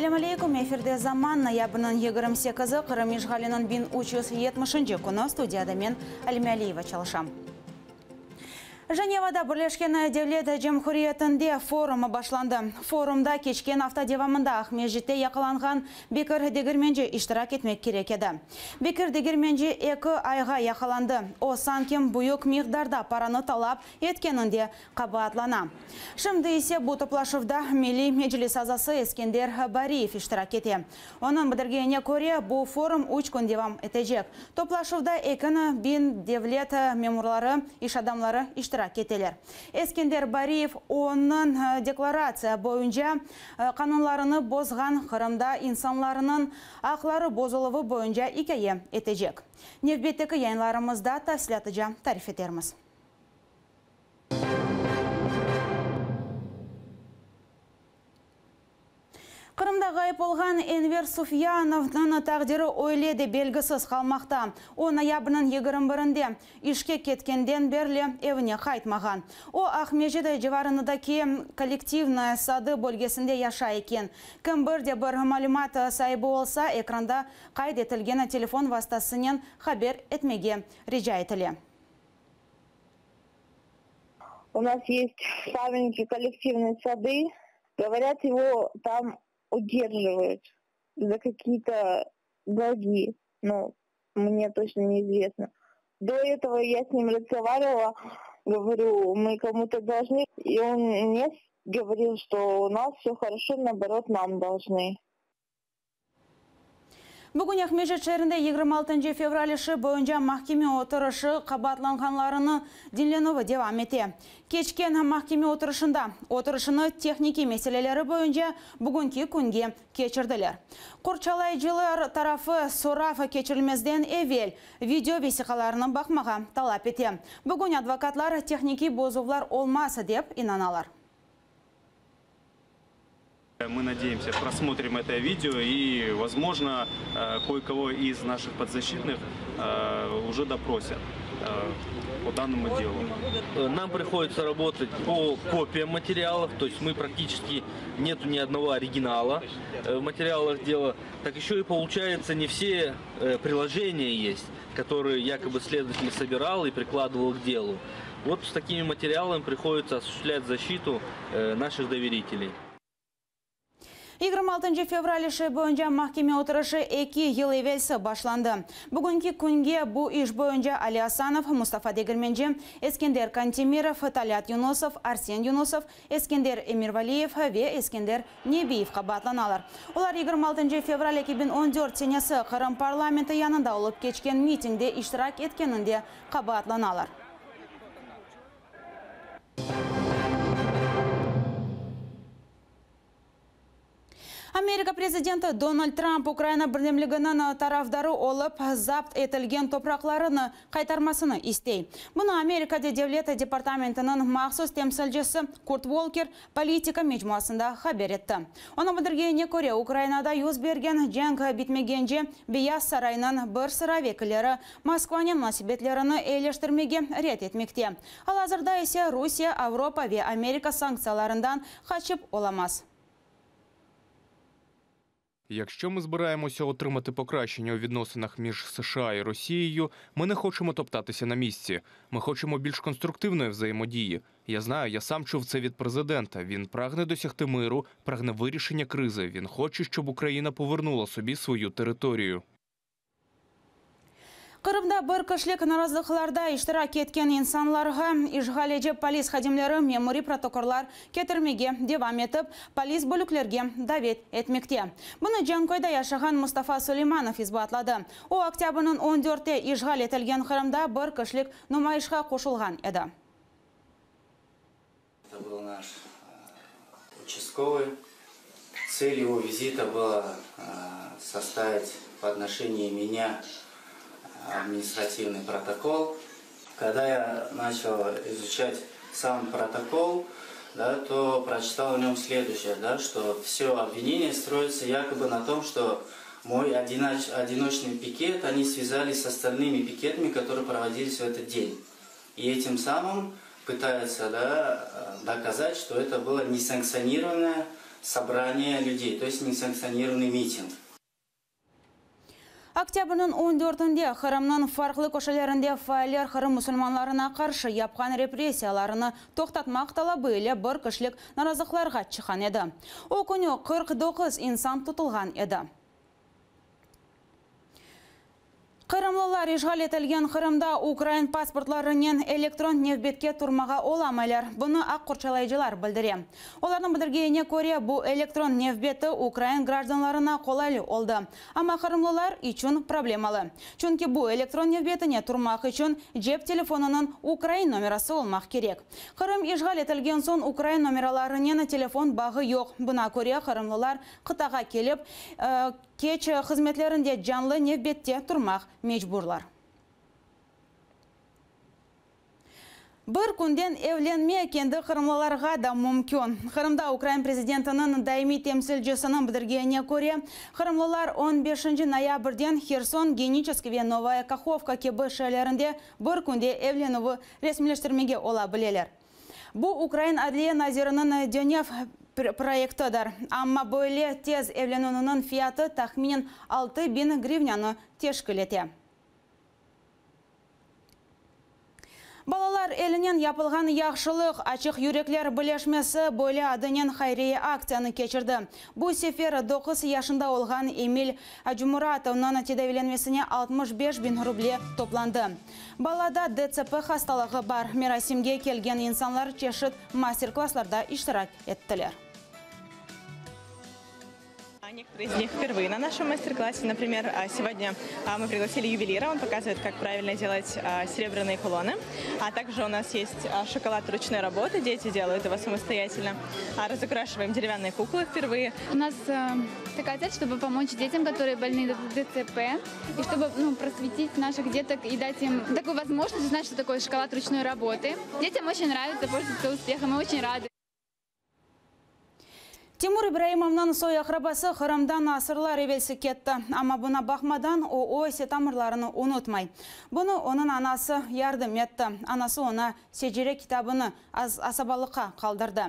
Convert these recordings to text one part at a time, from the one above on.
Selâm aleyküm, efirde Zaman, noyabrniñ 28-i, Qırım işğaliniñ 1370-nci künü, studiyada men, Alime Aliyeva, çalışam. Jenevada Birleşken Devlet Cumhuriyetinde forum başlandı. Forumda keçken afta devamında Aqmescitte yaqalanğan Bekir Degermenci iştirak etmek kerek edi. Bekir Degermenci eki ayğa yaqalandı. O, sanki büyük miqdarda paranı talap etkeninde qabaatlana. Şimdi ise bu toplaşuvda Milliy Meclis azası Eskender Bariyev iştirak ete. Onıñ bildirgenine köre, bu forum üç kün devam etecek. Toplaşuvda 2000 devlet memurları, iş adamları iştirak eteler. Eskender Bariyev onıñ deklaratsiya boyunca qanunlarını bozğan Qırımda insanlarnıñ aqları bozuluvı boyunca ikâye etecek. Nevbetteki yayınlarımızda tafsilâtıca tarif etermiz. Qırımda ğayıp olğan Enver Sufyanovnıñ taqdiri öyle de belgisiz qalmaqta. O, noyabrniñ 21-inde işke ketkenden berli evine qaytmağan. O, Aqmescit civarındaki Kollektivnaya sadı bölgesinde yaşay eken. Kim bir de bir malümat saibi olsa, ekranda qayd etilgen telefon vastasınen haber etmege rica etile. У нас есть Савинки коллективные сады. Говорят, его там удерживают за какие-то долги. Ну, мне точно неизвестно. До этого я с ним разговаривала, говорю, мы кому-то должны. И он мне говорил, что у нас все хорошо, наоборот, нам должны. Bugün Aqmescit şeerinde 26 fevral işi boyunca mahkeme oturışı qabaatlanğanlarnıñ diñlenüvi devam ete. Keçken mahkeme oturışında oturışını tehnikiy meseleleri boyunca bugünki künge keçirdiler. Qorçalayıcılar tarafı sorav keçirilmezden evel video vesiqalarını baqmağa talap ete. Bugün advokatlar tehnikiy bozuvlar olmaz dep inanalar. Мы надеемся, просмотрим это видео и, возможно, кое-кого из наших подзащитных уже допросят по данному делу. Нам приходится работать по копиям материалов, то есть мы практически нету ни одного оригинала в материалах дела. Так еще и получается не все приложения есть, которые якобы следователь собирал и прикладывал к делу. Вот с такими материалами приходится осуществлять защиту наших доверителей. 26 fevral işi boyunca mahkeme oturışı 2 yıl evelsi başlandı. Bugünki künge bu iş boyunca Ali Asanov, Mustafa Degermenci, Eskender Kantemirov, Talât Yunusov, Arsen Yunusov, Eskender Emirvaliyev ve Eskender Nebiyev qabaatlanalar. Olar 26 fevral 2014 senesi Qırım parlamenti yanında olıp keçken mitingde iştirak etkeninde qabaatlanalar. Amerika prezidenti Donald Trump Ukraina birdemliginiñ tarafdarı olıp, zapt etilgen topraqlarını qaytarmasını istey. Bunı Amerika Devlet departamentiniñ mahsus temsilcisi Kurt Volker Politico mecmuasında haber etti. Onıñ bildirgenine köre, Ukrainada yüz bergen cenk bitmegence Beyaz saraynıñ bir sıra vekilleri Moskvanen munasebetlerini eyileştirmege red etmekte. Al-azırda ise Rusiye Avropa ve Amerika sanktsiyalarından qaçıp olamaz. Якщо ми збираємося отримати покращення у відносинах між США і Росією, ми не хочемо топтатися на місці. Ми хочемо більш конструктивної взаємодії. Я знаю, я сам чув це від президента. Він прагне досягти миру, прагне вирішення кризи. Він хоче, щоб Україна повернула собі свою територію. Qırımda bir kişilik narazılıqlarda iştirak etken insanlarğa işğalci polis hadimleri memuriy protokollar ketirmege devam etip, polis bölüklerge davet etmekte. Bunı Canköyde yaşağan Mustafa Suleymanov isbatladı. O, oktâbrniñ 14-te işğal etilgen Qırımda bir kişilik numayışqa qoşulğan edi. Это был наш участковый. Цель его визита была составить в отношении меня административный протокол. Когда я начал изучать сам протокол, да, то прочитал в нем следующее, да, что все обвинение строится якобы на том, что мой одиночный пикет они связали с остальными пикетами, которые проводились в этот день. И этим самым пытаются, да, доказать, что это было несанкционированное собрание людей, то есть несанкционированный митинг. Oktâbrniñ on dörtünde Qırımnıñ farqlı köşelerinde faaller Qırım musulmanlarına qarşı yapqan repressiyalarını toqtatmaq talabı ile bir kişilik narazılıqlarğa çıqqan edi. O künü 49 insan tutulğan edi. Qırımlılar işğal etilgen Qırımda ukrain pasportlarınen elektron nevbetke turmağa olamaylar. Bunı aq qorçalayıcılar bildire. Olarnıñ bildirgenine köre, bu elektron nevbeti ukrain grajdanlarına qolaylı oldı, amma qırımlılar içün problemalı. Çünki bu elektron nevbetine turmaq içün cep telefonınıñ ukrain nomerası olmaq kerek. Qırım işğal etilgen soñ ukrain nomeralarınen telefon bağı yoq. Buna köre, qırımlılar qıtağa kelip, Keç hızmetlerinde canlı nevbette turmaq mecburlar. Bir künden evlenme kendi qırımlılarğa da mümkün. Qırımda Ukraina prezidentiniñ daimiy temsilcisiniñ bildirgenine köre, qırımlılar on beşinci noyabrden Herson, Geniçesk ve Novaya Kahovka kibi şeerlerinde bir künde evlenüvi resmileştirmege ola bileler. Bu Ukraina Adliye naziriniñ deñev proyektidir. Amma böyle tez evlenüvniñ fiyatı tahminen 6000 grivnânı teşkil ete. Balalar elinen yapılğan yahşılıq, Açıq yürekler birleşmesi böyle adınen hayriye aktsiyanı keçirdi. Bu sefer doquz yaşında olğan Emil Acımuratovnıñ tedaviylenmesine 65 biñ ruble toplandı. Balada DTSP hastalığı bar. Merasimge kelgen insanlar çeşit master-klasslarda iştirak ettiler. Некоторые из них впервые на нашем мастер-классе. Например, сегодня мы пригласили ювелира, он показывает, как правильно делать серебряные кулоны. А также у нас есть шоколад ручной работы, дети делают его самостоятельно. Разукрашиваем деревянные куклы впервые. У нас такая цель, чтобы помочь детям, которые больны ДЦП, и чтобы ну, просветить наших деток и дать им такую возможность узнать, что такое шоколад ручной работы. Детям очень нравится, пользуются успехом, мы очень рады. Timur İbraimovnıñ soy-aqrabası Qırımdan asırlar evelsi ketti. Amma buña baqmadan o öz tamırlarını unutmay. Bunı onıñ anası yardım etti. Anası oña Secere kitabını asabalıqqa qaldırdı.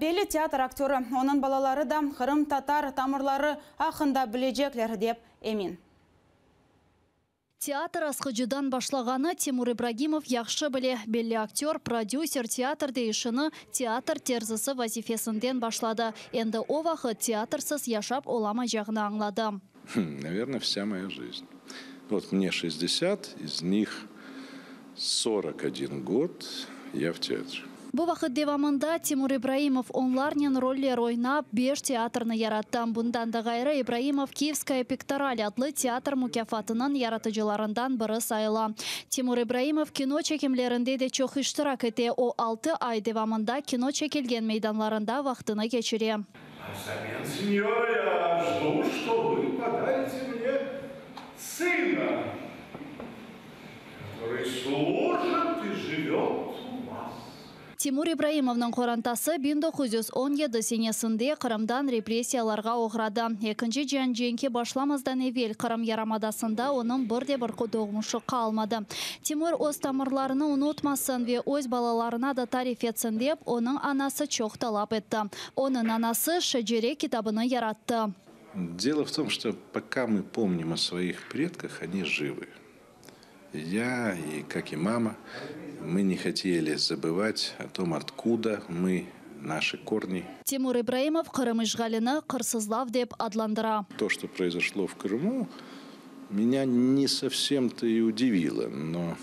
Belli teatr aktörı, onıñ balaları da qırımtatar tamırları aqqında bilecekler, dep emin. Teatr asqıcıdan başlağanı Timur İbragimov yahşı bile. Belli aktör, prodüser teatrde işini teatr terzisi vazifesinden başladı. Endi o vaqıt teatrsiz yaşap olamaycağını añladı. Наверное, вся моя жизнь. Вот мне 60, из них 41 год я в театре. Bu vaqıt devamında Timur İbraimov onlarnen roller oynap, beş teatrni yarattı. Bundan da ğayrı İbraimov Kiyevskaya piktoral adlı teatr mukâfatınıñ yaratıcılarından biri sayıla. Timur İbraimov kino çekimlerinde de çoq iştirak ete. O, altı ay devamında kino çekilgen meydanlarında vaqtını keçire. А взамен, сеньора, я жду, что вы подарите мне сына, который служит и живет у вас. Timur İbraimovnıñ qorantası 1917 senesinde Qırımdan repressiyalarğa oğradı. Ekinci cian cenki başlamazdan evel Qırım yarımadasında onıñ bir de bir doğmuşı qalmadı. Timur öz tamırlarını unutmasın ve öz balalarına da tarif etsin dep, onıñ anası çoq talap etti. Onıñ anası Şecere kitabını yarattı. Дело в том, что пока мы помним о своих предках, они живы. Я и, как и мама, мы не хотели забывать о том, откуда мы, наши корни. Timur İbraimov Qırım işğalini qırsızlav dep adlandıra. То, что произошло в Крыму, меня не совсем-то и удивило, но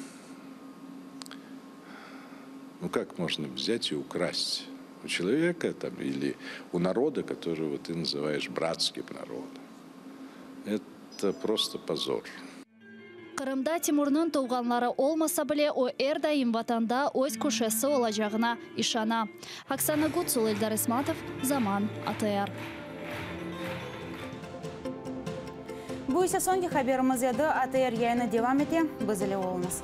ну как можно взять и украсть у человека там, или у народа, которого ты называешь братским народом? Это просто позор. Qırımda Timurnıñ tuvğanları olmasa bile, o er daim vatanda öz köşesi olacağına işana. Oksana Gutsul, Eldar Ismatov, Zaman, ATR. Bu ise soñki haberimiz edi. ATR yayını devam ete. Biz ile oluñız.